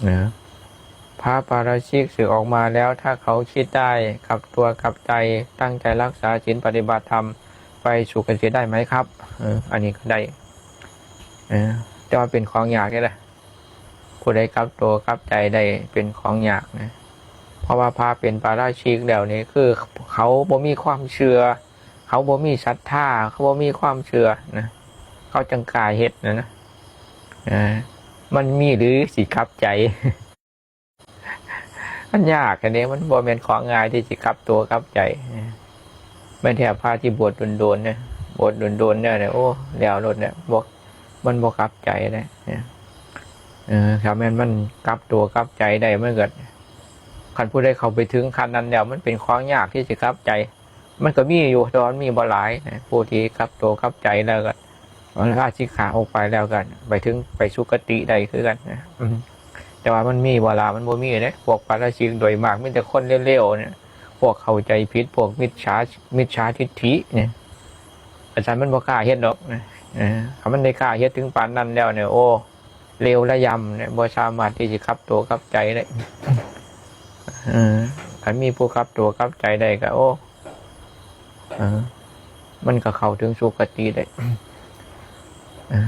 ນະ พระปาราชิกสึกออกมาแล้ว ถ้าเขาคิดได้ กลับตัวกลับใจ ตั้งใจรักษาศีลปฏิบัติธรรม ไปสุคติได้ไหมครับ ເອີ ອັນນີ້ກໍໄດ້ ເອີ ແຕ່ວ່າເປັນຂອງຍາກເດ້ລະ ຜູ້ໃດกลับตัวกลับใจได้ ເປັນຂອງຍາກນະ ເພາະວ່າພະເປັນปาราชิกແລ້ວນີ້ ຄືເຂົາບໍ່ມີຄວາມເຊື່ອ ເຂົາບໍ່ມີສັດທາ ເຂົາບໍ່ມີຄວາມເຊື່ອນະ ເຂົາຈັ່ງກ້າເຮັດນະ ນະ ເອີ ມັນມີຫຼືຊິກັບໃຈ? ມັນຍາກອັນນີ້ ມັນບໍ່ແມ່ນຂອງງ່າຍທີ່ຊິກັບຕົວກັບໃຈ. ແມ່ນແທ້ພະທີ່ບວດດົນໆ ເນາະ ບວດດົນໆ ແນວນີ້ ໂອ້ ແລ້ວໂລດແຫຼະ ບໍ່ ມັນບໍ່ກັບໃຈເດ້. ເອີ ຖ້າແມ່ນມັນກັບຕົວກັບໃຈໄດ້ ມັນກໍ ຄັນຜູ້ໃດເຂົ້າໄປເຖິງຂັ້ນນັ້ນແລ້ວ ມັນເປັນຂອງຍາກທີ່ຊິກັບໃຈ. ມັນກໍມີຢູ່ ແຕ່ວ່າມັນມີບໍ່ຫຼາຍນະ ຜູ້ທີ່ກັບໂຕກັບໃຈແລ້ວກໍລາສິກຂາອອກໄປແລ້ວກໍໄປເຖິງ ໄປສຸຄະຕິໄດ້ຄືກັນນະ. ອືມ ແຕ່ວ່າມັນມີບໍ່ລະ? ມັນບໍ່ມີເດ້. ພວກປາລາຊິກໂດຍມາກມີແຕ່ຄົນເລວໆ ນີ້ ພວກເຂົ້າໃຈຜິດ ພວກມິດສາ ມິດສາທິດຖິນີ້ ອາຈານມັນບໍ່ກ້າເຮັດດອກນະ. ເອີ ຖ້າມັນໄດ້ກ້າເຮັດເຖິງປານນັ້ນແລ້ວນີ້ ໂອ້ ເລວລະຢຳເນຍ ບໍ່ສາມາດທີ່ຊິກັບຕົວກັບໃຈໄດ້. ເອີ ຄັນມີຜູ້ກັບຕົວກັບໃຈໄດ້ກໍ ໂອ້ ເອີ ມັນກໍເຂົ້າເຖິງສຸຄະຕິໄດ້. ເອີ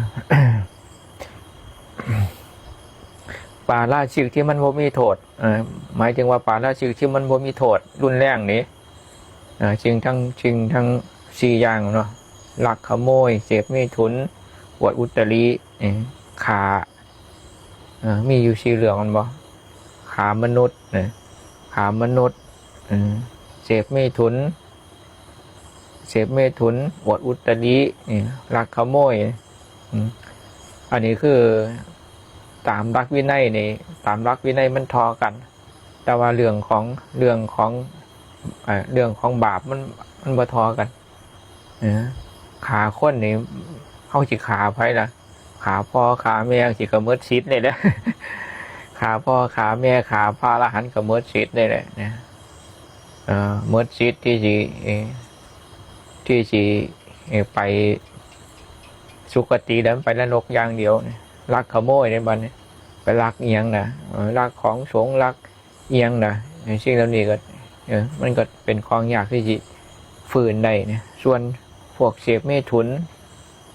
ປາລາຊິກທີ່ມັນບໍ່ມີໂທດ ເອີ ໝາຍເຖິງວ່າປາລາຊິກທີ່ມັນບໍ່ມີໂທດຮຸນແຮງນີ້ ເອີ ສິ່ງທັງ ສິ່ງທັງສີ່ຢ່າງເນາະ ລັກຂະໂມຍ ເສບເມຖຸນ ອວດອຸດຕະລິ ເອີ ຂ້າ ເອີ ມີຢູ່ສີ່ເລື່ອງແມ່ນບໍ່? ຂ້າມະນຸດ ເອີ ຂ້າມະນຸດ ເອີ ເສບເມຖຸນ ເສບເມຖຸນ ອວດອຸດຕະລິ ເອີ ລັກຂະໂມຍ ເອີ ອັນນີ້ຄືຕາມຫຼັກວິໄນນີ້ ຕາມຫຼັກວິໄນມັນທໍ່ກັນ ແຕ່ວ່າເລື່ອງຂອງ ເລື່ອງຂອງ ເອີ ເລື່ອງຂອງບາບມັນ ມັນບໍ່ທໍ່ກັນ. ເອີ ຂ້າຄົນນີ້ ເຮົາຊິຂ້າໃຜລະ? ຂ້າພໍ່ຂ້າແມ່ຈັ່ງຊີ້ກໍໝົດສິດເລີຍແຫຼະ. ຂ້າພໍ່ຂ້າແມ່ ຂ້າພະອະລະຫັນກໍໝົດສິດເລີຍແຫຼະນະ. ເອີ ໝົດສິດທີ່ຊິ ເອີ ທີ່ຊິ ເອີ ໄປສຸຄະຕິ ແລ້ວໄປນະລົກຢ່າງດຽວ. ລັກຂະໂມຍໃນບັດນີ້ ໄປລັກອີ່ຫຍັງນະ? ເອີ ລັກຂອງສົງ ລັກ ອີ່ຫຍັງນະ ສິ່ງເຫຼົ່ານີ້ກໍ ເອີ ມັນກໍເປັນຂອງຍາກທີ່ຊິຟື້ນໄດ້ນະ. ສ່ວນພວກເສບເມຖຸນ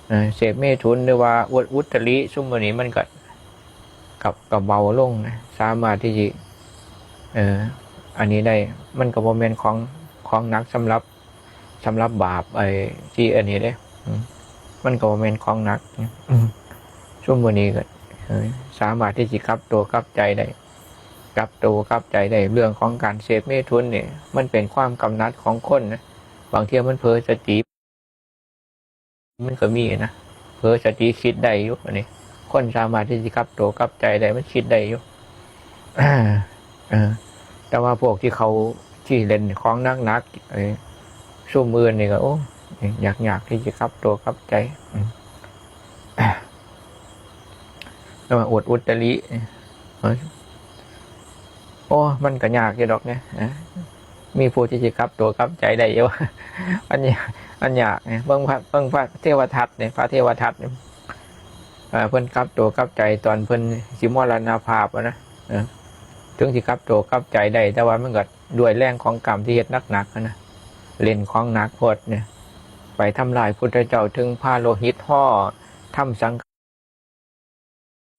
ເອີ ເສບເມຖຸນ ຫຼືວ່າອຸດຕະລິ ຊຸມມື້ນີ້ມັນກໍ ກໍ ກໍເບົາລົງນະ ສາມາດທີ່ຊິ ເອີ ອັນນີ້ໄດ້. ມັນກໍບໍ່ແມ່ນຂອງ ຂອງໜັກສຳລັບ ສຳລັບບາບ ໄອ້ທີ່ອັນນີ້ເດ້ ອືມ ມັນກໍບໍ່ແມ່ນຂອງໜັກ ອືມ ຊຸມມື້ນີ້ກໍ ເອີ ສາມາດທີ່ຊິກັບຕົວກັບໃຈໄດ້ ກັບຕົວກັບໃຈໄດ້. ເລື່ອງຂອງການເສບເມຖຸນນີ້ ມັນເປັນຄວາມກຳໜັດຂອງຄົນນະ ບາງເທື່ອມັນເຜີສະຕິ ມັນກໍມີນະ ເຜີສະຕິຄິດໄດ້ຢູ່ ອັນນີ້ ຄົນສາມາດທີ່ຊິກັບຕົວກັບໃຈໄດ້ ມັນຄິດໄດ້ຢູ່. ເອີ ແຕ່ວ່າພວກທີ່ເຂົາ ທີ່ເລ່ນຂອງໜັກໆ ເອີ ຊຸມອື່ນນີ້ກໍ ໂອ້ ຍາກໆທີ່ຊິກັບຕົວກັບໃຈ ອືມ ແຕ່ວ່າອວດອຸດຕະລິ ເອີ ໂອ້ ມັນກໍຍາກຢູ່ດອກເນຍ ເອີ ມີຜູ້ທີ່ຊິກັບຕົວກັບໃຈໄດ້ຢູ່ ອັນນີ້ ອັນຍາກເນຍ. ເບິ່ງພະ ເບິ່ງພະເທວະທັດເນຍ ພະເທວະທັດ ເອີ ເພິ່ນກັບຕົວກັບໃຈຕອນເພິ່ນຊິມໍລະນະພາບຫັ້ນນະ ເອີ ເຖິງຊິກັບຕົວກັບໃຈໄດ້ ແຕ່ວ່າມັນກໍດ້ວຍແຮງຂອງກຳທີ່ເຮັດໜັກໆຫັ້ນນະ ເລ່ນຂອງໜັກໂພດເນຍ ໄປທຳລາຍພຸດທະເຈົ້າເຖິງພະໂລຫິດຫໍ່ ທຳສັງ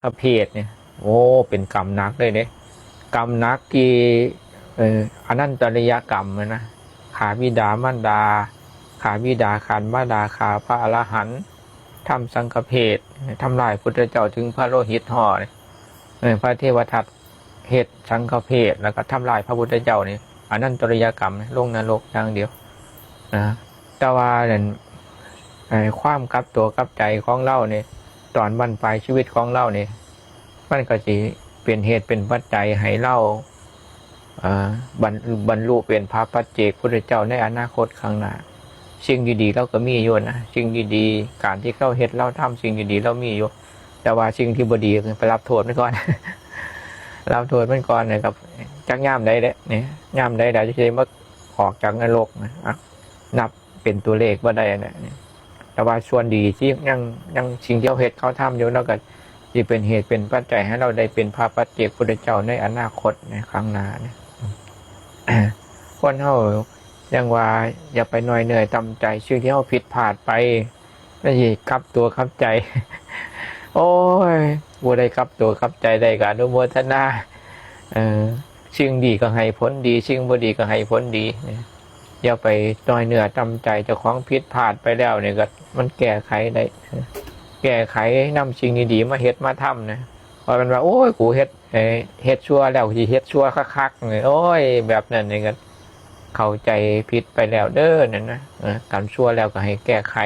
ປະເພດນີ້ ໂອ້ ເປັນກຳໜັກເລີຍເດ້ ກຳໜັກທີ່ ເອີ ອະນັນຕະລິຍະກຳຫັ້ນນະ ຂ້າບິດາມານດາ ຂ້າບິດາຂ້າມານດາ ຂ້າພະອະລະຫັນ ທຳສັງຄະເພດ ທຳລາຍພຸດທະເຈົ້າເຖິງພະໂລຫິດຫໍ່ ເອີ ພະເທວະທັດເຮັດສັງຄະເພດ ແລ້ວກໍທຳລາຍພະພຸດທະເຈົ້ານີ້ ອະນັນຕະລິຍະກຳ ລົງນະລົກຢ່າງດຽວນະ. ແຕ່ວ່ານັ້ນ ເອີ ຄວາມກັບຕົວກັບໃຈຂອງລາວນີ້ ຕອນບັ້ນປາຍຊີວິດຂອງລາວນີ້ ມັນກໍຊິເປັນເຫດເປັນປັດໄຈໃຫ້ລາວ ເອີ ບັນ ບັນລຸເປັນພະປັດເຈກພຸດທະເຈົ້າໃນອະນາຄົດຂ້າງໜ້າ. ສິ່ງດີໆລາວກໍມີຢູ່ນະ ສິ່ງດີໆ ການທີ່ລາວເຮັດລາວທຳ ສິ່ງດີໆລາວມີຢູ່ ແຕ່ວ່າສິ່ງທີ່ບໍ່ດີໄປຮັບໂທດມັນກ່ອນ ຮັບໂທດມັນກ່ອນນະ ກັບ ຈັກຍາມໃດແຫຼະນີ້ ຍາມໃດລາວຈະໄດ້ມາອອກຈາກນະລົກນະ ອະ ນັບ ເປັນຕົວເລກບໍ່ໄດ້ນະ ແຕ່ວ່າສ່ວນດີທີ່ຍັງ ຍັງ ສິ່ງທີ່ເຮົາເຮັດເຮົາທຳຢູ່ ເຮົາກໍ ທີ່ເປັນເຫດເປັນປັດໄຈໃຫ້ເຮົາໄດ້ເປັນພະປັດເຈກພຸດທະເຈົ້າໃນອະນາຄົດ ໃນຂ້າງໜ້ານະ. ຄົນເຮົາຍັງວ່າຢ່າໄປນ້ອຍເນື້ອຕ່ຳໃຈ ສິ່ງທີ່ເຮົາຜິດພາດໄປ ມັນຊິກັບຕົວກັບໃຈ. ໂອ້ຍ ຜູ້ໃດກັບຕົວກັບໃຈໄດ້ກໍອະນຸໂມທະນາ. ເອີ ສິ່ງດີກໍໃຫ້ຜົນດີ ສິ່ງບໍ່ດີກໍໃຫ້ຜົນດີ. ຢ່າໄປນ້ອຍເນື້ອຕ່ຳໃຈ. ເຈົ້າຂອງຜິດພາດໄປແລ້ວນີ້ກໍມັນແກ້ໄຂໄດ້ ແກ້ໄຂນຳສິ່ງດີໆມາເຮັດມາທຳນະ. ບໍ່ແມ່ນວ່າ ໂອ້ຍ ກູເຮັດ ເອີ ເຮັດຊົ່ວແລ້ວຊິເຮັດຊົ່ວຄັກໆນີ້ ໂອ້ຍ ແບບນັ້ນນີ້ກໍເຂົ້າໃຈຜິດໄປແລ້ວເດີນັ້ນນະ. ເອີ ການຊົ່ວແລ້ວກໍໃຫ້ແກ້ໄຂ.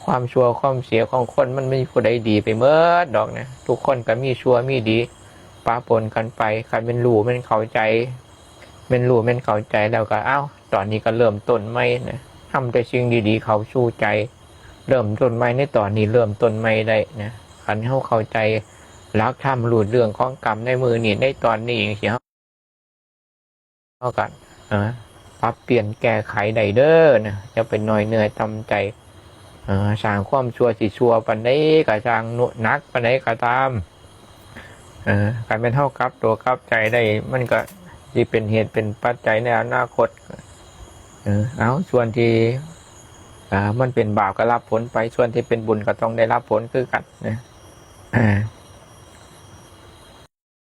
ຄວາມຊົ່ວຄວາມເສຍຂອງຄົນ ມັນບໍ່ມີຜູ້ໃດດີໄປເໝິດດອກນະ. ທຸກຄົນກໍມີຊົ່ວມີດີປະປົນກັນໄປ. ຄັນແມ່ນຮູ້ແມ່ນເຂົ້າໃຈ ແມ່ນຮູ້ແມ່ນເຂົ້າໃຈແລ້ວກໍ ເອົ້າ ຕອນນີ້ກໍເລີ່ມຕົ້ນໃໝ່ນະ. ນຳແຕ່ສິ່ງດີໆເຂົ້າສູ່ໃຈ ເລີ່ມຕົ້ນໃໝ່ໃນຕອນນີ້ ເລີ່ມຕົ້ນໃໝ່ໄດ້ນະ. ຄັນເຮົາເຂົ້າໃຈຫຼັກທຳ ຮູ້ເລື່ອງຂອງກຳໃນມື້ນີ້ ໃນຕອນນີ້ຈັ່ງຊີ້ ເຮົາ ເຮົາກໍ ເອີ ປັບປ່ຽນແກ້ໄຂໄດ້ເດີນະ. ຢ່າໄປນ້ອຍເນື້ອຕ່ຳໃຈ. ເອີ ສ້າງຄວາມຊົ່ວຊິຊົ່ວປານໃດກໍຊ່າງ ໜັກປານໃດກໍຕາມ ເອີ ຄັນແມ່ນເຮົາກັບຕົວກັບໃຈໄດ້ ມັນກໍຊິເປັນເຫດເປັນປັດໄຈໃນອະນາຄົດ. ເອີ ເອົາ ສ່ວນທີ່ ເອີ ມັນເປັນບາບກໍຮັບຜົນໄປ ສ່ວນທີ່ເປັນບຸນກໍຕ້ອງໄດ້ຮັບຜົນຄືກັນນະ. ເອີ